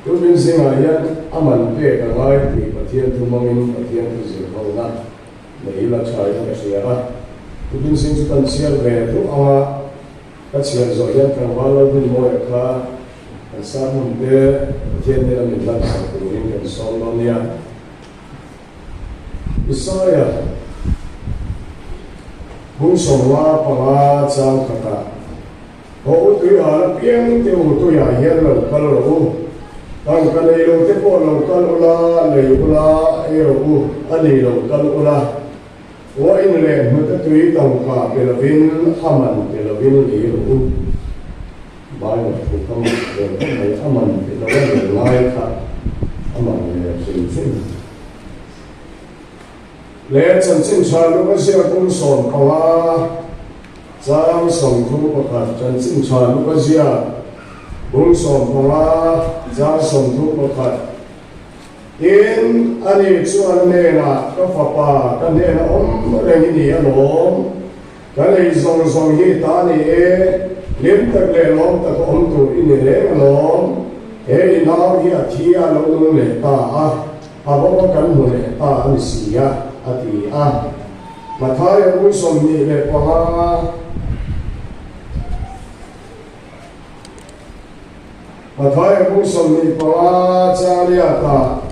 Tukin zingah hian a man pek a ngai tih Pathian thu hmangin Pathian thu zir hona nei ila thain ka hria a. Tukin zing chu kan chhiar ve duh ang a, ka chhiar zawh hian tlangval Lalhmunmawia kha kan sermon te Pathian hnena min hlansak turin kan sawm dawn nia. Isaiah bung 55 chang khatah, Haw u tui hal apiang te u tuiah hian lo kal rawh u, tangka nei lo te pawh lo kal ula, lei ula, ei rawh u, a ni lo kal ula, uain leh hnute tui tangka pe lovin a man pe lovin lei rawh u. Bible thu ka mak ve khawp mai, a man pe lo a lei ngai kha a man ve hrim hrim. Leh chanchin tha Luka ziak kum 15 chang 31 chanchin tha Luka ziak kum 15 chang 31 Tin, ani chuan hnenah, Ka fapa, ka hnena awm reng i ni alawm. Ka lei zawng zawng hi ta ni e, hlim tak leh lawm tak awm tur i ni reng alawm. He i nau hi a thi a lo nung leh ta a, a bawk a kan hmu leh ta a ni si a, a ti a. Mathaia bung 25. Mathaia bung 25 Chaliata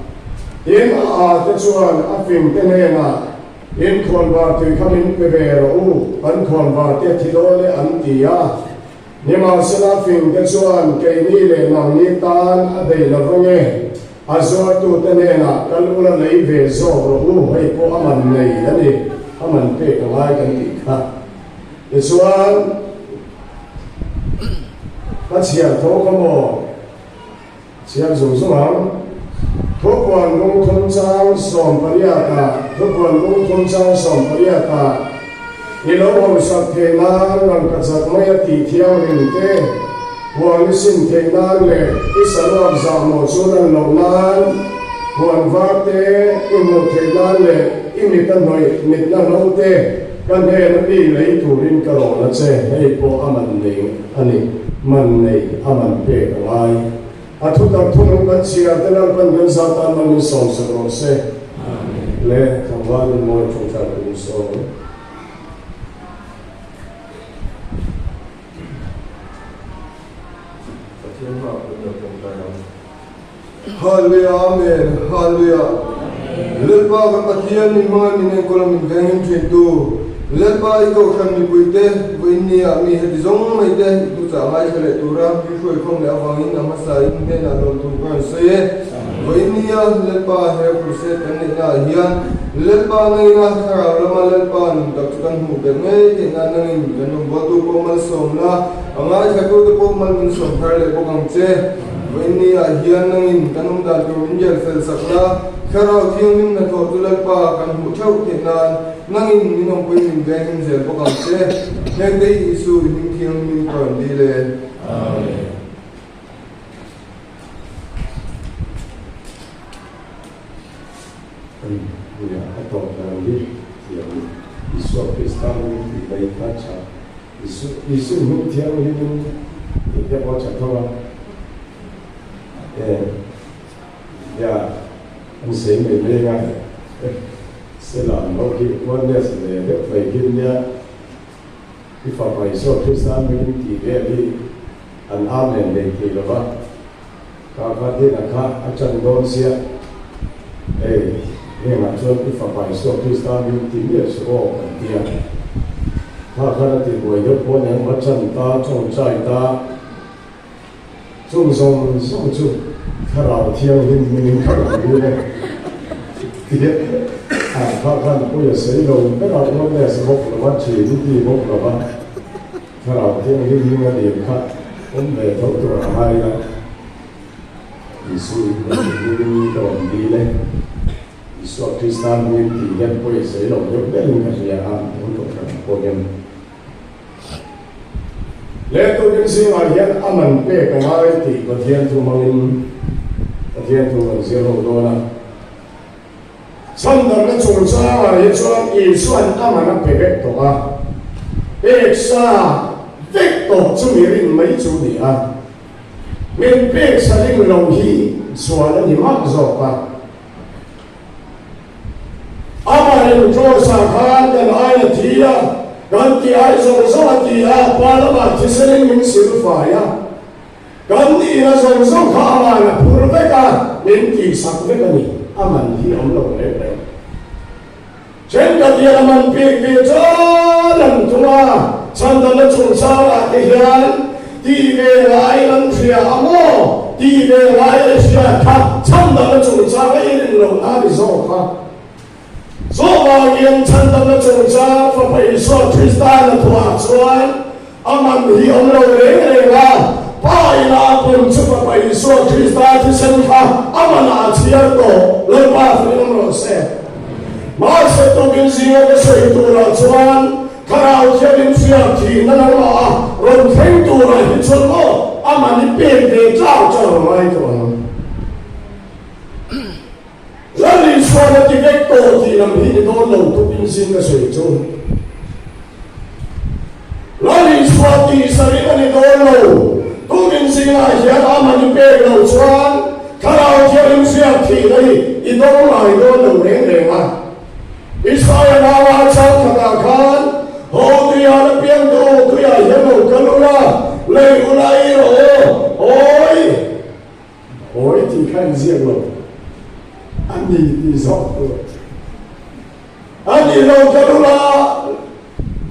tin a ate chuan a fingte hnenah, In khawnvar tui kha min pe ve rawh u, kan khawnvar te thi dawn e an ti a. Nimahsela fingte chuan keini leh nangni tan a bei lo vang e, a zuartute hnenah kal ula lei ve zawk rawh u, hei pawh a man nei a ni, a man pek a ngai kan tih kha. Tichuan, ka chhiar tho kha maw? Chhiar zung zung ang. Thupuan bung thum chang 18-ah, Thupuan bung thum chang 18-ah, I lo hausak theih nan rangkachak mai a tih thianghlim te, huan i sim theih nan leh i saruak zahmawh chu lan loh nan, huan var te i hmuh theih nan leh i mit a hnawih mitna hlo te, Ka hnen a mi lei turin ka rawn a che, hei pawh a man nei a ni, man nei a man pek a ngai. A thutak thunung kan chhiar te Lalpan kan za tan man min sawmsak rawh se. Le tlangval in mawi ṭawngṭai turin sawm ang. Pathian hmaah kan lo ṭawngṭai ang. Hallelujah Amen Hallelujah Lalpa kan Pathian min hmangaih min enkawl a min vengin thin tu Lalpa i kohhran mipui te vawiin ni ah mi heti zawng mai te i thuchah ngaithla leh tura mi hruaikhawm leh avangin a hmasa in hnenah lawmthu ka rawn sawi e vawiin ni a Lalpa he crusade kan neihna ah hian Lalpa nangina thlarau lama Lalpa nun tak chu kan hmuh belh ngei theih nan nangin kan rawngbawltu pawh malsawm la a ngaithla tu te pawh mal min sawm thar leh bawk ang che. Vawiinni ah hian nangin kan awm dan tur min rial fel sak la, Thlarau Thianghlim hnathawh chu Lalpa kan hmuh theuh theih nan nangin min awmpui min venghim zel bawk ang che. Hengte hi Isu i hming thianghlim in ka rawn dil e. Amen. Nia, a tawp dan hi thiam Isua Krista min tih mai kha tha. Isu hming thianghlimin tih te pawh a tha tho a, e nia an sawi mai mai a, Sela an ho khi oneness ve deuh mai khi nia i fapa Isua Krista hmingin tih vel hi an amen nei thei lo va, kha kha hnenah kha a ṭan dawn sia, hei hengah chuan i fapa Isua Krista hming ti miah suh aw kan ti a, kha khan a ti buai deuh pawh nen va ṭan ta, ṭawngṭai ta, chung zawng zawng chu Thlarau Thianghlim hmingin ka rawn lut e tia kha khan pawi a sawi lo ber a, oneness bawk lo va, trinity bawk lo va. Thlarau Thianghlim hming a nih kha awm ve tho tur a ngai a, Isu hmingin ka rawn dil e, Isua Krista hmingin tih hian pawi sawi lo deuh berin ka hria a, an kohhran pawh hian leh tukin zingah hian a man pek a ngai tih Pathian thu hmangin Pathian thu kan zir ho dawn a. Chhandamna chungchangah hi chuan Isua'n a man a pe vek tawh a, pek sa vek tawh chu mi rin mai chu ni a. Min pek sa ring lo hi sual a ni mah zawk a. Amahin Kross-ah khan kan ain a thi a, kan tih ai zawng zawng a ti a, Pa lamah thisenin min silfai a. Kan nihna zawng zawng kha amahin a phur vek a, min tihsak vek a ni. A man hi awm lo reng reng. Thenkhat hian a man pek ve chuan an tum a, chhandamna chungchangah te hian tih ve ngai an hria a maw? Tih ve ngai a hriat kha chhandamna chungchanga i rin lohna a ni zawk a. Chuvangin chhandamna chungchang Fapa Isua Krista hnathawhah chuan A man hi awm lo reng reng a, Pa ina a pum chu Fapa Isua Krista thisen kha a manah a chhiar tawh, Lalpa hruin awm rawh se. Mahse tukin zinga ka sawi turah chuan Thlarau Thianghlim hriat thihna nangmah a rawn thleng turah hi chuan maw a man i pek ve tlau tlau ngai tawh ang. Lal Isuan a ti vek tawh tih lam hi ni dawn lo tukin zing ka sawi chu. Lal Isua tih sarin a ni dawn lo tukin zingah hian a man i pek loh chuan Thlarau Thianghlim hriat thihna hi i dawng ngai dawn lo reng reng a. Isaia naua chang khatah khan, Ho tuiah la piang tawh u, tuiah hian lo kal ula, lei ula i rawh u, awi! Hawi tih kha in ziak lo a ni tih zawk tur a ni lo. Ka lula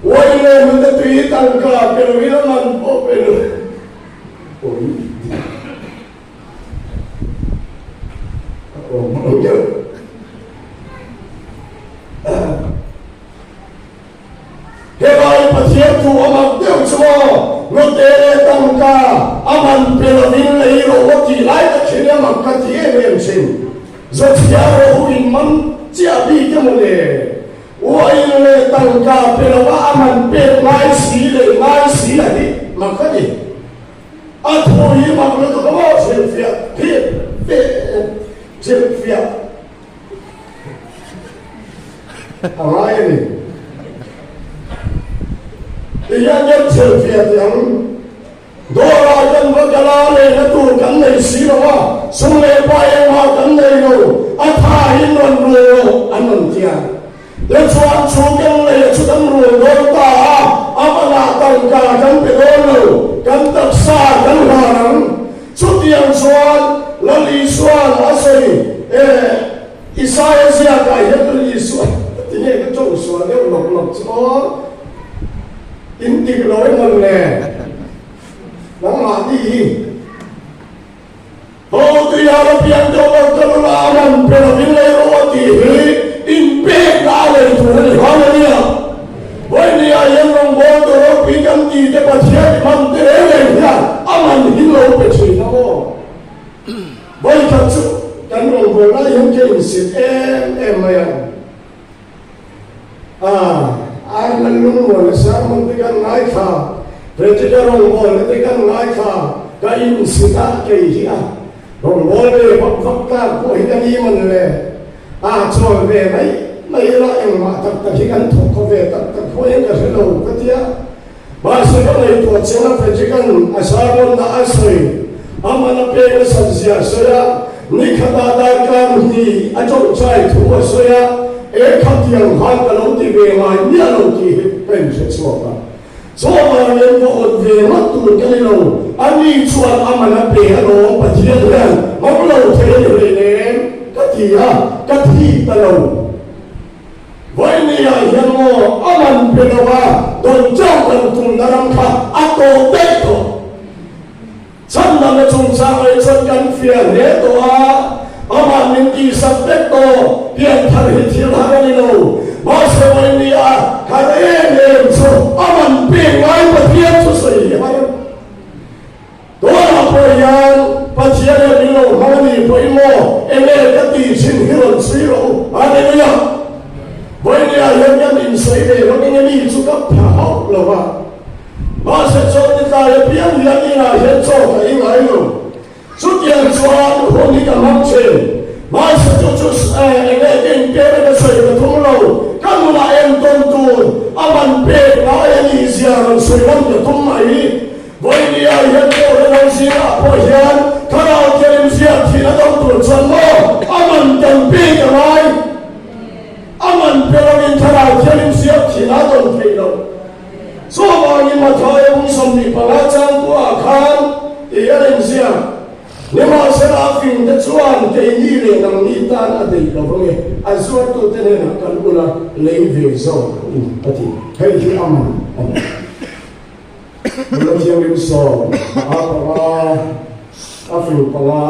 uai leh nute tui tangka pe lo ila man pawh pe lo hawi tih a awm ang deuh. Helai Pathian thu a mak deuh chu aw, Nute leh tangka a man pe lovin lei rawh aw tih lai tak hi nia mak ka ti em em thin. Zawchhia rawh u in man chiah bik emaw le? Uain leh tangka pe lova a man pek ngai si leh ngai si a hi mak a ni. A thu hi mak lutuk maw hrilhfiah hrilhfiah. A ngai a ni. Ti hian kan chhelfiah teh ang. Dawrah kan va kal a, lehna tur kan nei si lo a, sum leh pa engmah kan nei lo, a thahin rawn rul rawh an rawn ti a. Tichuan chu kan lei a chu kan rul dawn ta a, a manah tangka kan pe dawn lo, kan taksa kan hlan ang. Chutiang chuan Lal Isua'n a sawi e, Isaia ziakah hian Lal Isua tinge ka tawng sual deuh lawk lawk chu aw, in dik lo emaw le, nangmahni hi. Ho tuia la piang deuh lo ka lula a man pe lovin lei rawh a tih hi inpekna a lei tur a ni Hallelujah! Vawinia hian rawngbawltu ropui kan tih te Pathian i man te reng reng hian a man hi lo pe thin a maw? Vawikhat chu kan rawngbawlna hian ka insit em em mai a. A, Ireland lungmuan leh sermon te kan ngaithla, Pretika rawngbawlna te kan ngaithla, ka insit a, kei hi a rawngbâwl ve vak vak tlak pawh hi ka ni man le, a chawl ve mai mai ila engmah tak tak hi kan thawk khaw ve tak tak pawh hian ka hre lo ka ti a. Mahse ka ngaihtuah chiang a Pretrikan a sermon-na a sawi, aman a pek nasat zia a sawi a, ni khatah darkar hnih a tawngtai thu a sawi a, e khatiang khan ka lo ti ve ngai miah lo tih hi ka inhre chhuak a. Chuvangin ka awt ve ngawt tur ka ni lo, ani chuan aman a pe alawm Pathian hian hmang lo thei a ni hleinem ka ti a, ka thik ta lo. Vawinia hian maw a man pe lo a, dawn chauh kan tumna ram kha a tawh daih tawh. Chhandamna chungchang leh chuan kan fiah hle tawh a, amah min tihsak vek tawh, pianthar hi thil har a ni lo. Mahse vawinia har em em chu a man pek ngai Pathian chu sawi hi har. Tunah pawh hian Pathian hian min lo hmang a ni pawhin maw enge ka tih thin hi rawn chhui rawh u. Hallelujah! Vawinia hian kan insawi ve vak enge mi chu ka pha hauh lo va. Mahse chaw ti tlai apiang hian inah hian chaw ka ei ngai lo. Chutiang chuan hun hi ka hmang thin. Mahse chu chu enge ka inpek a ka sawi ka thung lo. Ka nunah entawn tur a man pek ngai a nih zia rawn sawi lam ka tum mai. Vawinia hian pawh hre lo zingah pawh hian Thlarau Thianghlim ziak thin a dawng tur chuan maw a man tam pek a ngai. A man pe lovin Thlarau Thianghlim ziak thin a dawn theih lo. Chuvangin Mathaia bung 25 changtuah khan tih a rem ziak. Nimahsela a fingte chuan keini leh nangni tan a deih lo vang e, a zuartute hnenah kal ula lei ve zawk ang u, a ti. Hei hi a man a ni. Nula Thianghlim sawm a panga, a fing panga.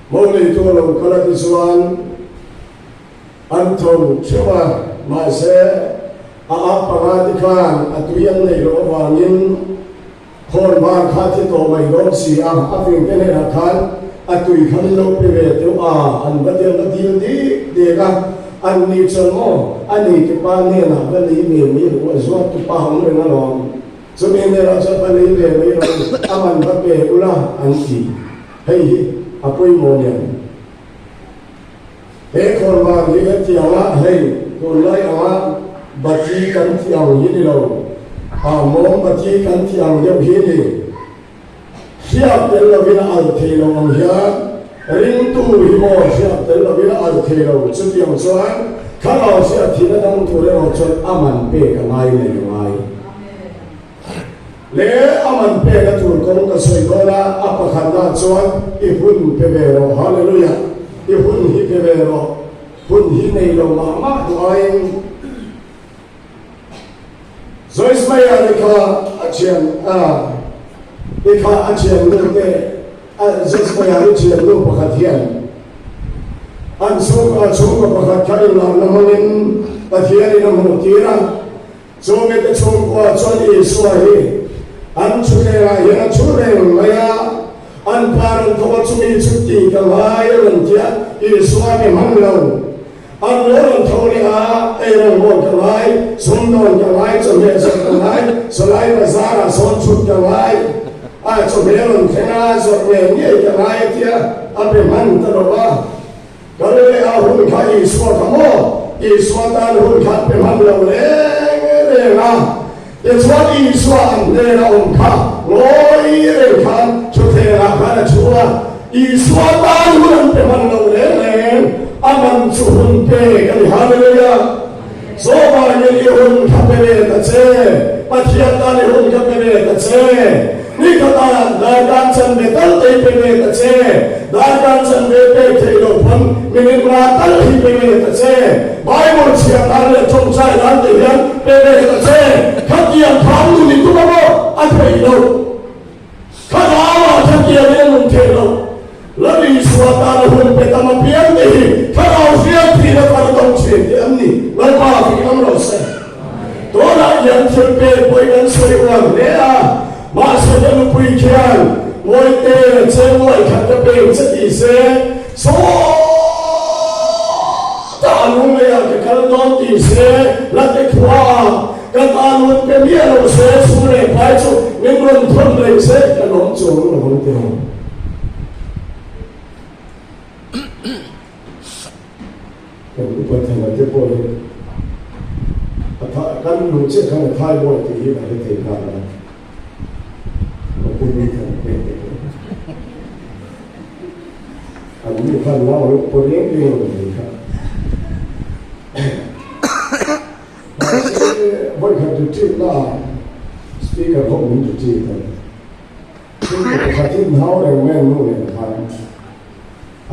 Mo neitu a lo kal a tichuan an tho theuh a, mahse a ah panga te khan a tui an neih loh avangin khawn var kha a thi tawh mai dawn si a, a fing te hnenah khan a tui kha min lo pe ve teuh a, an va ti an va dil dik dek a, an ni chuan maw a nei tupa hnenah va lei ve mai rawh u, a zuat tupa awm reng alawm. Chumi hnenah chuan va lei ve mai rawh u, a man va pe ula an ti. Hei hi a pawimawh nen. He khawnvar hi hetianga hei tunlai anga bati kan tih ang hi ni lo, a mawm bati kan tih ang deuh hi ni. Hriat tel lovin a alh thei lo ang hian ringtu hi maw hriat tel lovin a alh thei lo. Chutiang chuan thlarau hriat thihna dang tur erawh chuan a man pek a ngai nei a ngai. Le a man pek a tur kawng ka sawi dawn a, a pakhatna chuan i hun pe ve rawh. Hallelujah! I hun hi pe ve rawh. Hun hi nei lo mah mah duh aiin. Joyce Meyer i kha a thian a i kha a thiannu te a Joyce Meyer i thiannu pakhat hian an chhungkaw a chhungkaw pakhat kha inlarna hmangin Pathianin a hmuh tir a, chu mite chhungkua chuan Isua hi an thutlengah hian a thu reng mai a, an pa rawn thawk a chumi chu tih ka ngai a rawn ti a, Isua mi hmang lo. An lo rawn tho leh a, ei rawngbâwl ka ngai, sumdawn ka ngai, chawhmeh zawrh ka ngai, sawlai bazar ah sawn chhut ka ngai, a chawhmeh a rawn thleng a, zawrh ngei ngei ka ngai a tia a pe hman ta lo va. Ka ri leh a hun kha Isua kha maw? Isua tan hun kha an pe hman lo reng reng a. Tichuan Isua an hnena awm kha ngawi reng khan thutthlengah khan a thu a, Isua tan hun an pe hman lo reng reng, a man chu hun pek a ni. Hallelujah! Chuvangin i hun kha pe ve ta che, Pathian tan i hun kha pe ve ta che. Ni khatah darkar chanve tal te hi pe ve ta che, darkar chanve pek theih loh pawn minute nga tal hi pe ve ta che, Bible chhiar dan leh tawngtai dan te hian pe ve ta che, khatiang khan nun i tum a maw? A theih loh. Thlarauah khatiangin a nun theih loh. Lal Isua tana hun pe tam apiang te hi Thlarau hriat thin a thar dawng thin tih an ni. Lalpa fing ang rawh se. Tunah hian thil pek pawhin an sawi uar hle a, mahse ka nupui khian Mawite chengluai khat ka pek che ti se, sawtah a lung leiah ka kal dawn ti se, late khuaah ka tan hun pe miah lo se, chhung leh pai chu min rawn thawn reng se, ka lawm chuang lo ang ti ho. Kan upa thana te pawh hi a tha kan luh chiah khan a thai bawi tih hi a hre thei nghal a, ka pu mi thana pek te pawh an nu khan nau lo paw reng reng lo thei kha. Mahse vawikhat retreat naah speaker ho min retreat a. Chhungkaw pakhat hi nau reng mai an nu nen khan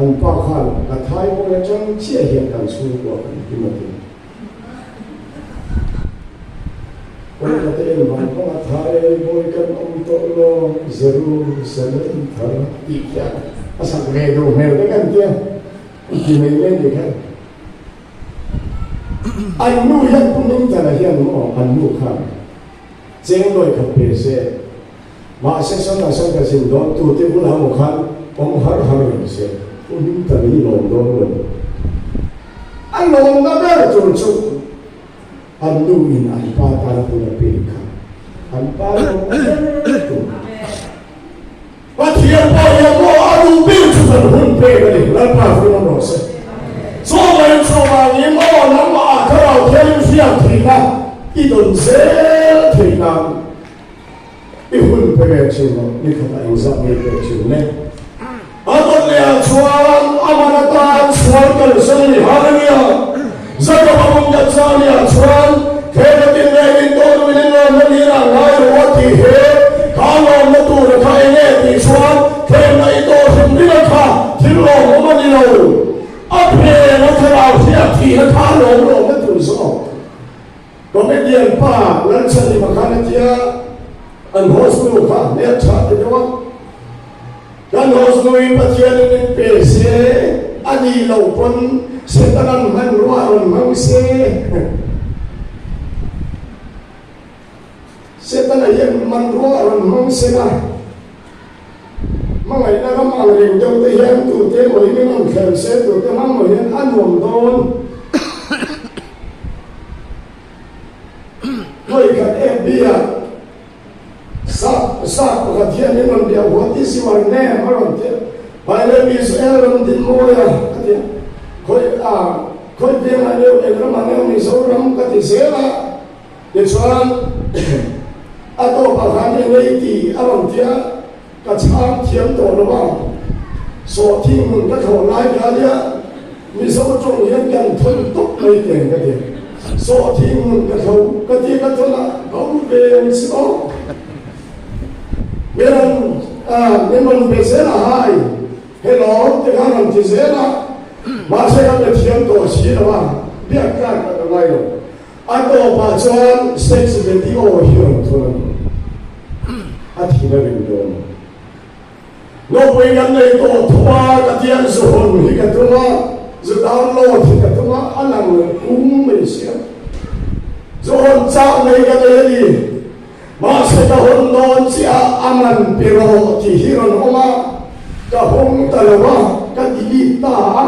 an pa khan ka thai bawi atang chiah hian kan chhungkua kan hlim a ti. Kawngka te en vang vang a thai bawi kan awm tawh lo Jerusalem thar tih khian a sak ve duh hmel vek an tia ti mai mai ni khan. An nu hian Pu Hmingthana hian maw an nu khan cheng lawi khat pe se. Mahse sawtah sawn ka zin dawn tu te bulah maw khan awm har har reng se, u hlim ta ni lawm dawn lo. A lawmna ber tur chu an nu in an pa tan hun a pek kha an pa lawmna ber tur. Pathian pawh hian maw a duh ber chu kan hun pek a ni, Lalpa hruai rawh se. Chuvangin chuvangin maw nangmah ah Thlarau Thianghlim hriat thihna. I dawn zel theih nan i hun pe ve thin lo, ni khatah engzah nge pek thin le? A dawt leh ah chuan a man atan sual kalsan a ni. Hallelujah! Jakob a hmun dat zani ah chuan thehna tinrengin tawhnuin in lawmna nirah ngai rawh a tih he kha lawmna tura kha enge tih chuan thehna i tawh hrim hrim a kha thil lawmawm a ni lo. A phen a thlarau hriat thihna kha lawm lawmna tur zawk. Comedian pa Lalchhanhima khan a tia, An host nu kha hmel tha ti deuh a, kan host nu in Pathian in min pe se, a nih loh pawn Setanan hmanrua a rawn hmang se. Setana hian hmanrua a rawn hmang se na. Hmangaihna ram ang reng deuh te hian tute emaw hi min rawn thlem se, tute hmang maw hian a nuam dawn. Vawikhat FB ah sap sap pakhat hian min rawn biak what is your name a rawn ti a, My name is Aaron Dinmawia a ti a, khawi ah khawi vengah nge eng ramah nge Mizoram ka ti zel a. Tichuan, a tawpah khan eng ei tih a rawn ti a, ka chhang thiam tawh lo a, sawhthing hmun ka thlawh lai ka nia, Mizo tawng hian kan thawn tawp mai teng ka ti. Sawhthing hmun ka thlo ka ti ka thawn a, ka u ve ang si aw. Min rawn min rawn be zel a hai, hello te kha rawn ti zel a, mahse ka be thiam tawh si lo a, biak tlak ka ngai lo. A tawpah chuan sex video hi rawn thun a ni. A thin a rim dawn. Nopui kan nei tawh tho a, ka tiang zu hawn hi ka tum a, zu download hi ka tum a, a lang kung mai sia. Zu hawn chak mai ka nei a ni. Mahse ka hawn dawn chiah a man pe rawh tih hi rawn awm a, ka hawng ta lo a, ka delete ta a.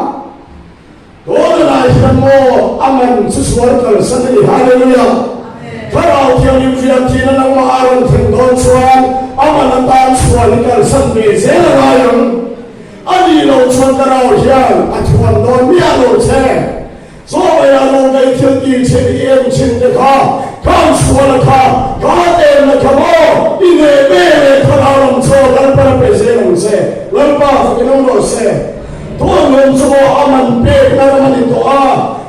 Tuna lai hian maw a man chu sual kalsan a ni. Hallelujah! Thlarau Thianghlim hriat thihna nangmah a rawn thlen dawn chuan a man atan sual hi kalsan ve zel a ngai ang. A nih loh chuan Thlarau hian a thuan dawn miah lo che. Chawhmeiah lo vei thil tih chhin i em chhin te kha, khan sual a kha, kha temna kha maw i neh ve leh Thlarau lam chaw Lalpan a pe zel ang che. Lalpa fakin awm rawh se. Tuanlawm chu maw a man pekna ram a ni tawh a,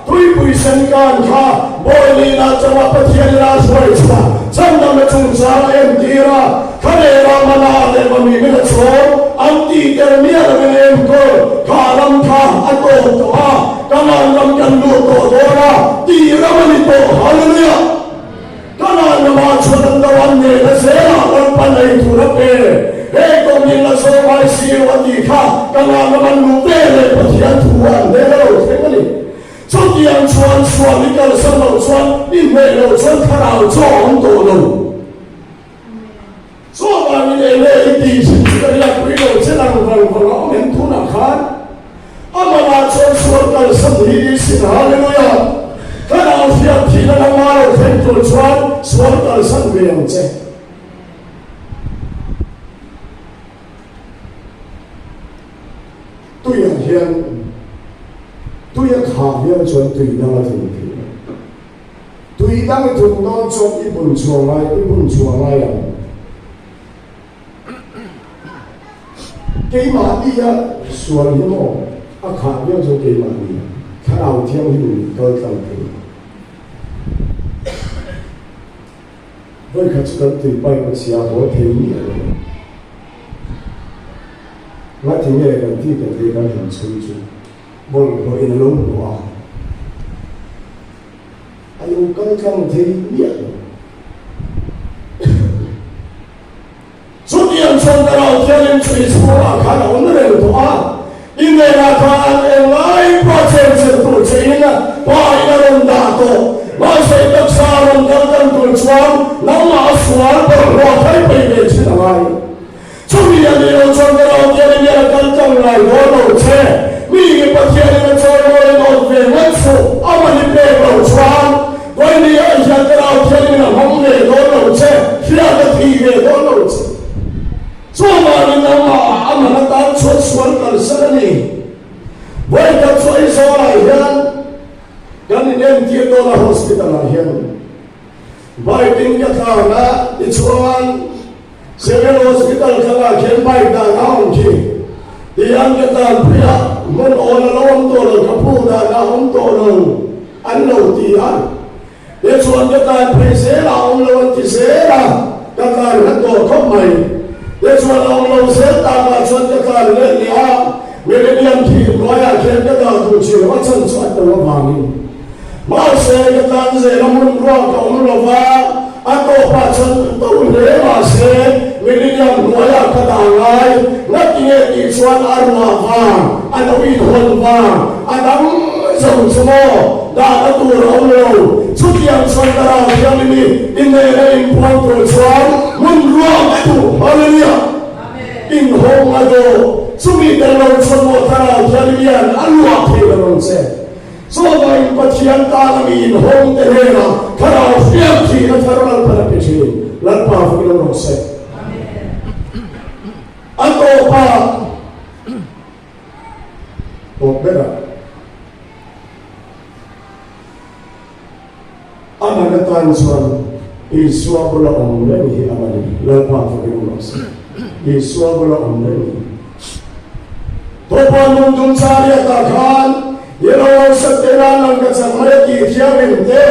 tuipui sen kan kha Bawilina changa Pathianin a hruai chhuah chhandamna chungchang a entir a, Thlalera mana leh mami min a chhawm an tih tel miah lovin a enkawl kha ram kha a tawp tawh a, Kanaan ram kan lut tawh dawn a tih ram a ni tawh. Hallelujah! Kanaan ramah chuan an do an nena zelah Lalpan ei tur a pe. Heng tawngin la zawm ai si lo a tih kha Kanaan ram an luh ve leh Pathian thu an hnen a lo thleng a ni. Chutiang chuan sual i kalsan loh chuan i hneh loh chuan thlarau chu a awm tawh lo. Chuvangin enge i tih thin chu ka riakpui lo che lang vang vang a awm em tunah khan Amana chuan sual kalsan hi i sin Hallelujah! Thlarau hriat thihna lama lo thleng tur chuan sual kalsan ve ang che. Tuiah hian tui a khah viau chuan tui dang a thun thei lo. Tui dang i thun dawn chuan i bun chhuah ngai, i bun chhuah ngai ang. Keimahnia sual hi maw a khah viau chuan keimahnia Thlarau Thianghlim kal tlang thei lo. Vawikhat chu kan tui pipe a chhia haw thei miah lo. Ngati nge kan ti ta thei kan han chhui chu bawlhhlawh in a lo hnawh a. A lo kal tlang thei miah lo. Chutiang chuan Thlarau Thianghlim chu i chhungah khan a awm reng tawh a, i hnenah khan englai pawh chenchilh tur che in Pa in a rawn dah tawh. Mahse i taksa a rawn kal tlang tur chuan nangmah a sual bawlhhlawh thai peih ve thin a ngai. Chumi a nih loh chuan Thlarau Thianghlim hian a kal tlang ngai dawn lo che. Mi nge Pathianin a chawimawi a nawt ve ngawt suh, aman i pek loh chuan Vawinia ah hian Thlarau Thianghlimin a hmang ve dawn lo che, hriat a thih ve dawn lo che. Chuvangin nangmah aman atan chuan sual kalsan a ni. Vawikhat chu Aizawlah hian kan inentir dawn a hospital ah hian. Bike in ka tlan a, tichuan Civil Hospital thlangah khian bike dan a awm khi. Tihian ka tlan phei a, hmun awl a lo awm tawh lo, ka phu dan a awm tawh lo an lo ti a. Tichuan ka tlan phei zel a, awm lo an ti zel a, ka tlan hla tawh khawp mai. Tichuan a awm lo zel takah chuan ka tlan let leh a, Millennium khi hnuaiah khian ka dah duh chin a chan chu a to avangin. Mahse ka tlan zel a hmun ruak ka awm lo va, a tawpah chuan to hle mahse Millennium hnuaiah ka dah ngai. Ngatinge tih chuan a ruah vang, a lo inhawn vang, a dang zo chu maw dahna tur a awm lo. Chutiang chuan ka rau thiangin i i hnena inphuang tur chuan hmun ruak a duh. Hallelujah! Inhawng a dawh. Chumi tel lo chuan maw thlarau thiangin hian a luah thei lo ang che. Chuvangin Pathian tana mi inhawng te hnenah thlarau hriat thihna thar Lalpan a pe thin. Lalpa fak lo rawh se. A tawpah tawp berah a man atan chuan Isua bula awm reng hi a man a ni. Lalpa fakin awm rawh se. Isua bula awm reng hi. Tawpa nung dum chariatah khan Yellow Rosette te nan lang ka chak mai a tih thiangin te,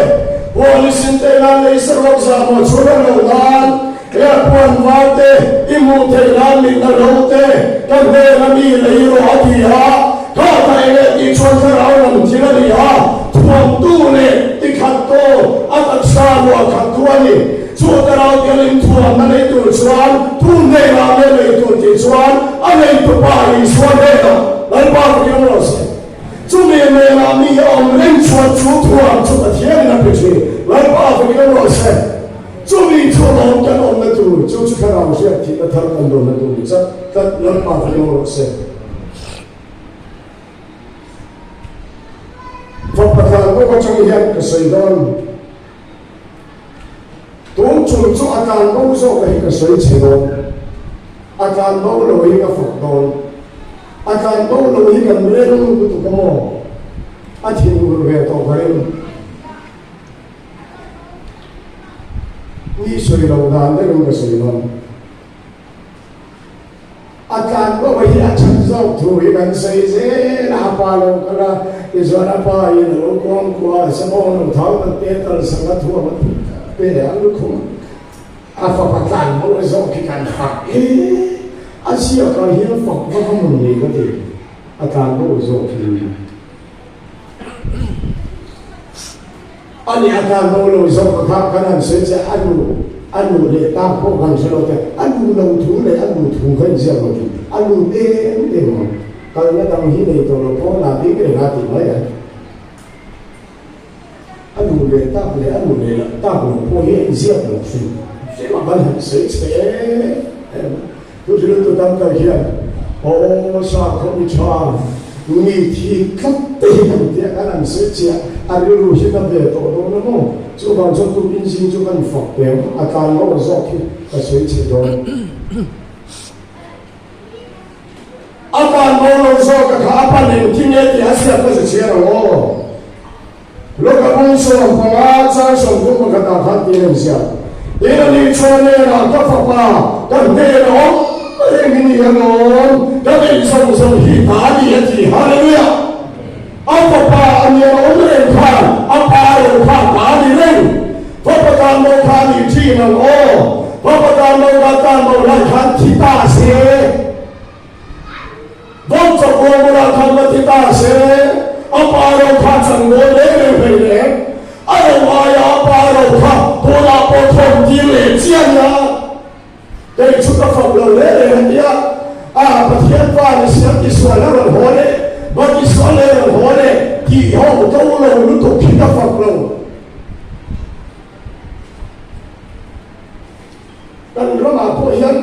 Puan i sin te nan lei saruak zahmawh chhun a lo nan, He puan var te i hmuh theih nan mit na lo te ka hnen a mi lei rawh a ti a, kha ka eng e tih chuan thlarau lam thil a ni a, thuamtu leh tikhat taw a taksa ruah khat thu a ni. Chu thlarau tiangin thuamna nei tur chuan tu hnenah nge lei tur tih chuan a neitupa Isua hnenah Lalpa ka kiang rawh se. Chumi hnenah mi a awm reng chuan chu thuam chu Pathianin a pe thin. Lalpa ka kiang rawh se. Chumi chu lawm kan awmna tur, chu chu thlarau hriat thihna thar kan dawnna tur ni chat tlat Lalpa ka lawm rawh se. Fapa tlan bawk atang hian ka sawi dawn. Tun chung chu a tlan bo zawk a hi ka sawi chhe dawn. A tlan bo lo hi ka fak dawn. A tlan bo lo hi kan reng lutuk a maw? A thinur ve tawh ka ring. Ni sawi lo dan deuhin ka sawi dawn. A tlan bawk hi a that zawk thu hi kan sawi zel a, a pa lo kal a, tichuan a pa in a lo kuang kuah a, sabawng lo thau tak te tal sak a thuam a pe a lukhum a fapa tlan bawk a zawk hi kan fak e, a ziakah hian fak vak a mun ni ka ti, a tlan bawk zawk hi. A nih a tan bo lo zawk kha kan han sawi che a nu a nu leh tak pawh kan hre lo te a nu lo thu leh a nu thu kha inziak lo thin a nu em em ang kalna dang hi nei tawh lo pawn a ding reng a tih mai a a nu leh tak leh a nu leh lah tak lo pawh hi a inziak lo hrim hrim a kan han sawi che em Chu thil tu tam tak hian aw sakhaw mi tha mi thi tlat te hi kan tia kan an sawi chiah a rilru hi na ve tawh dawn a maw? Chuvang chuan tukin zing chu kan fak peng a tlan lo zawk hi ka sawi chhe dawn. A tlan bo lo zawk a kha a pan engtin nge tih a hriat ka hre chhiar ang aw. Lawka bung 15 chang 31 ah khan tiin an ziak. Tin a nih chuan hnenah ka fapa ka hnen a awm reng hi ni alawm, ka neih zawng zawng hi ta a ni a ti. Hallelujah! A fapa a nia awm reng khan a pa ro kha ta a ni reng. Fapa tan bo kha a nih thin ang aw. Fapa tan bo kha tan bo lai khan thi ta se. Vawk chawp rual bulah khan va ti ta se, a pa ro kha chan ngawi reng reng hlei leh a ro aia a pa ro kha tunah pawh thawn tir leh chiah nia. Kei chu ka fak lo reng reng a tia, a Pathian pa ni siam tisual a rawn haw leh, va tisual leh rawn haw leh tih ho to lo lutuk hi ka fak lo. Kan ramah pawh hian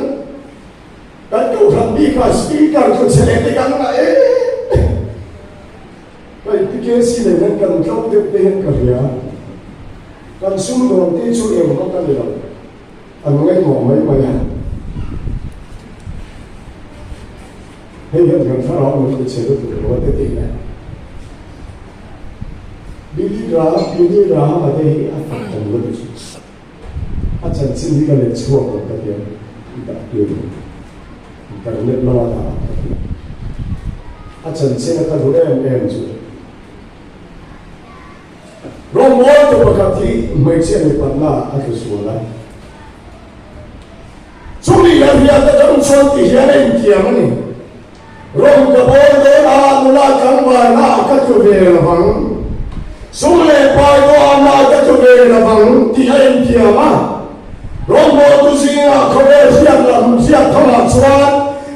Kan kohhran bikah speaker chu chhe leh te kan ngah em em. Hei PKC nen hian kan tlo deuh te hian ka hria. Kan sumdawn te chu eng vak a ni lo. An ngaihmawh mai mai a. Hei hian kan thlarau min ti chhe lutuk lo a te tih le. Billy Graham, Billy Graham-a te hi a fak awm lutuk. A chanchin hi ka let chhuak ang ka ti a, i dah tir lo. Internet lama dah ang ka ti. A chanchin a ka duh em em chu. Rawngbawltu pakhat hi hmeichhia mipatna a tlu sual a. Chumi a hriat atang chuan ti hian a intiam a ni. Rawng ka bawl dawn a, nula tlangvalna ah ka tlu ve lovang. Sum leh pai dawhna ah ka tlu ve lovang tih a intiam a. Rawngbawltu zingah khawvel hriat lam hriat thamah chuan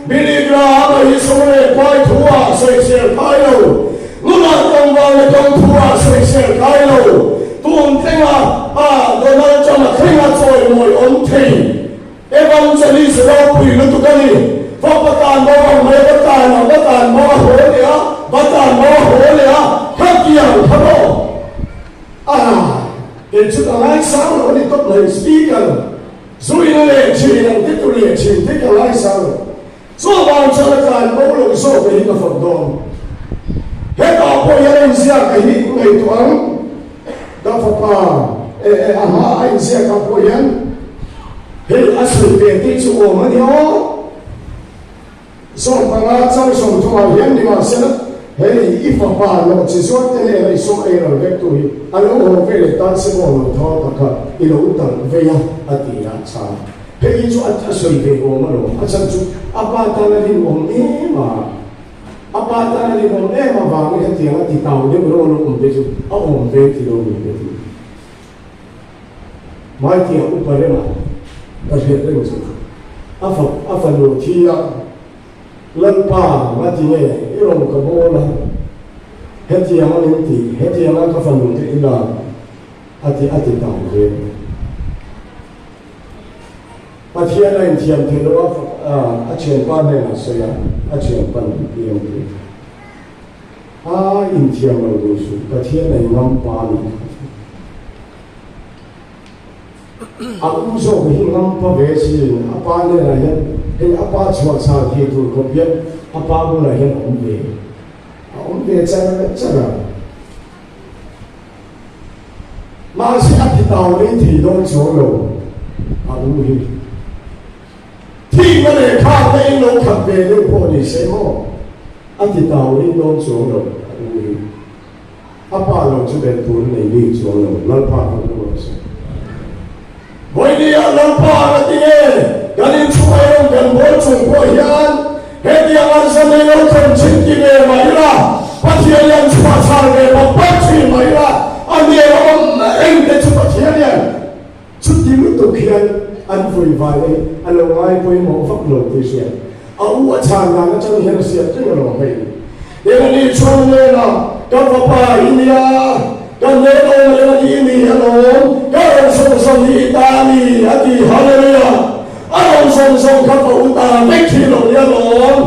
Billy Graham-a hi sum leh pai thu ah sawisel kai lo, nula tlangvalna kawng thu ah sawisel kai lo, tun tlenga a Donald Trump-a thlenga chawimawi awm thei Evangelist ropui lutuk a ni. Fapa tan bo ang mai va tan a, va tan bo a haw leh a, va tan bo a haw leh a, khatiang kha maw? A, kei chu ka ngaisang lo a ni tawp mai, Speaker, zu in leh thin ang te tu leh thin te ka ngaisang lo. Chuvang chuan a tlan bo loh zawk hi ka fak dawn. Hetah pawh hian a inziak a hi ngaihtuah ang. Ka fapa e e a hma a inziak ah pawh hian hei a sawi ve tih chu awm a ni aw. Sawmpanga chang sawmthumah hian nimahsela hei i fapa lawh chi zuar te hnena i sum ei ral vek tu hi a lo haw ve leh tan se maw lo tho tak kha i lo talh vei a a ti a chhang. Hei hi chu a sawi ve awm alawm, a chhan chu a pa tan a rinawm em a, a pa tan a rinawm em avangin hetiang a ti tau deuh reuh alawm awm te chu a awm ve ti lo ni ka ti. Hmaitia upa rema ka hriat reng chu a fa a fanu thi a Lalpa ngati nge i rawn ka bawl a, hetiang a min ti, hetiang a ka fanu te i lak a ti a ti tau ve. Pathian a inthiam theih loh a, a thianpa hnenah sawi a, a thianpan ti ang ti. A inthiam lo duh suh, Pathian a ingam pa a nih kha. A u zawk hi ngam pa ve sin, a pa hnenah hian hei a pa chhuahchhal thei tur khawp hian a pa bulah hian a awm ve, a awm ve char char a. Mahse a ti tau rei thei dawn chuang lo a u hi. Thihna leh khakna in lo khat ve deuh pawh ni se maw a ti tau rei dawn chuang lo a u hi. A pa lo chu belh tur a nei bik chuang lo Lalpa ka hmu rawh se. Vawinia Lalpa a ti nge kan inchhung erawh kan bawl chung pawh hian hetiang an zanei lo thleng thin ti ve mah ila, Pathian hian chhuah chhar ve pawp pawp thin mah ila, a hmel a awm reng te chu Pathian hian chuti lutuk hian an vawi vai hi a lo ngai pawimawh vak lo tih hriat a u a chhan dan atang hian a hriat reng alawm hei. Engani chuan hnenah, Ka fapa i nia, ka hnen awm reng a ni i ni alawm, ka rawn zawng zawng hi i ta a ni, a ti. Hallelujah! A rawn zawng zawng kha ka u ta vek hi lo ni alawm.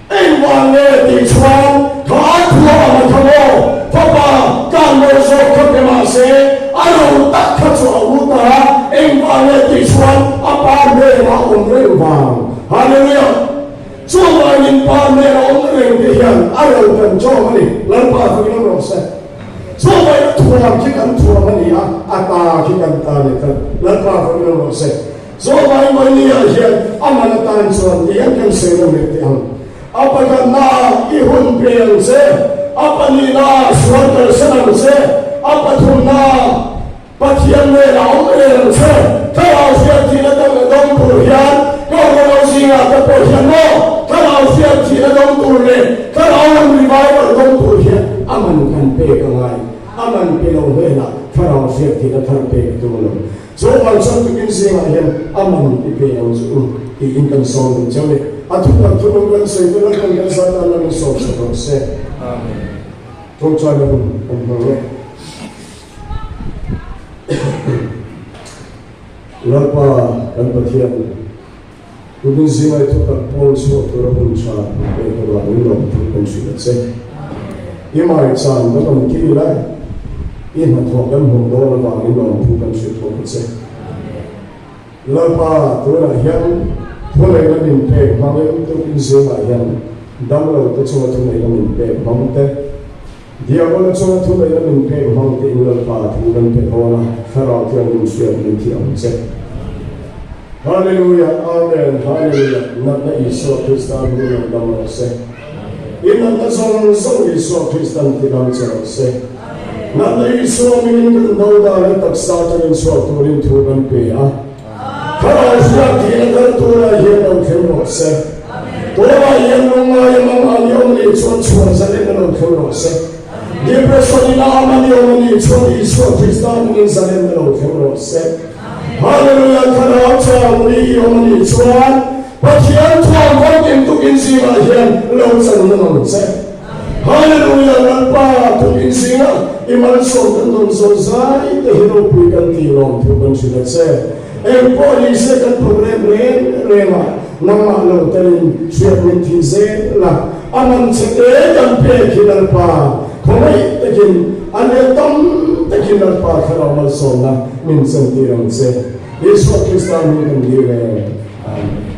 Engvang nge tih chuan kha a thua ang a kha maw? Fapa, ka nawi zawk kha pe mah se, a ro tak kha chu a u ta. Engvang nge tih chuan a pa hnenah a awm reng vang. Hallelujah! Chuvangin Pa hmel a awm reng te hian a ro kan chawm a ni, Lalpa fakin awm rawh se. Chuvangin a thuam khi kan thuam a ni a, a ta khi kan ta ni tlat, Lalpa fakin awm rawh se. Chuvangin Vawinia hian a man atan chuan ti hian kan sawi lo leh teh ang. A pakhatnaah i hun pe ang che, a pahnihnaah sual kalsan ang che, a pathumnaah Pathian nen a awm reng ang che. Thlarau hriat thihna dang a dawng tur hian ka unau zingah te pawh hian maw Thlarau hriat thihna dawng tur leh Thlarau lam revival dawng tur hian a man kan pek a ngai. A man pe lo hnenah Thlarau hriat thihna thar pek a tum lo. Chu vang chuan tukin zingah hian a man i pe ang chu u tiin kan sawm dun cheu ni. A thutak thunung kan sawi te Lalpan kan zat tan lamin sawm sak rawh se. Amen. Tawngtaina hun kan hmang e. Lalpa kan Pathian, tukin zingai thutak pawl chhuak tura hun tha min pek avangin lawmthu kan hrilh a che. I maicham kan awm kil a, i hnathawh kan hmuh dawn avangin lawmthu kan hrilh bawk a che. Lalpa, tunah hian thuneihna min pek hmangin tukin zingah hian damlo te chunga thuneihna min pek hmang te. Diabola chunga thuneihna min pek hmang te in Lalpa thu kan pe dawn a, Thlarau Thianghlim hriat min thi ang che. Hallelujah Amen Hallelujah Natna Isua Krista hming lo dam rawh se. I natna zawng zawng Isua Kristan ti dam che rawh se. Natna Isua hmingin kan dodal hi taksa atangin chhuak turin thu kan pe a. Thlarau hriat thihna thar turah hian lo thleng rawh se. Tunah hian lungngai a mang an i awm nih chuan chhuan zalen a lo thleng rawh se. Depression in a am an i awm a nih chuan Isua Krista hmingin zalen a lo thleng rawh se. Hallelujah Thlarau chau ni i awm a nih chuan Pathian thuam famkim tukin zingah hian lo chan na ang che. Hallelujah Lalpa tukin zingah i malsawm kan dawn zawn zai te hi ropui kan tih lawm thu kan hrilh a che. Eng pawh ni se kan program reng rengah nangmah lo telin hriat min thih zel la, a man che te kan pek hi Lalpa khawngaih takin a let tam takin Lalpa thlarau malsawmna min chantir ang che. Isua Krista hming kan dil e. Amen.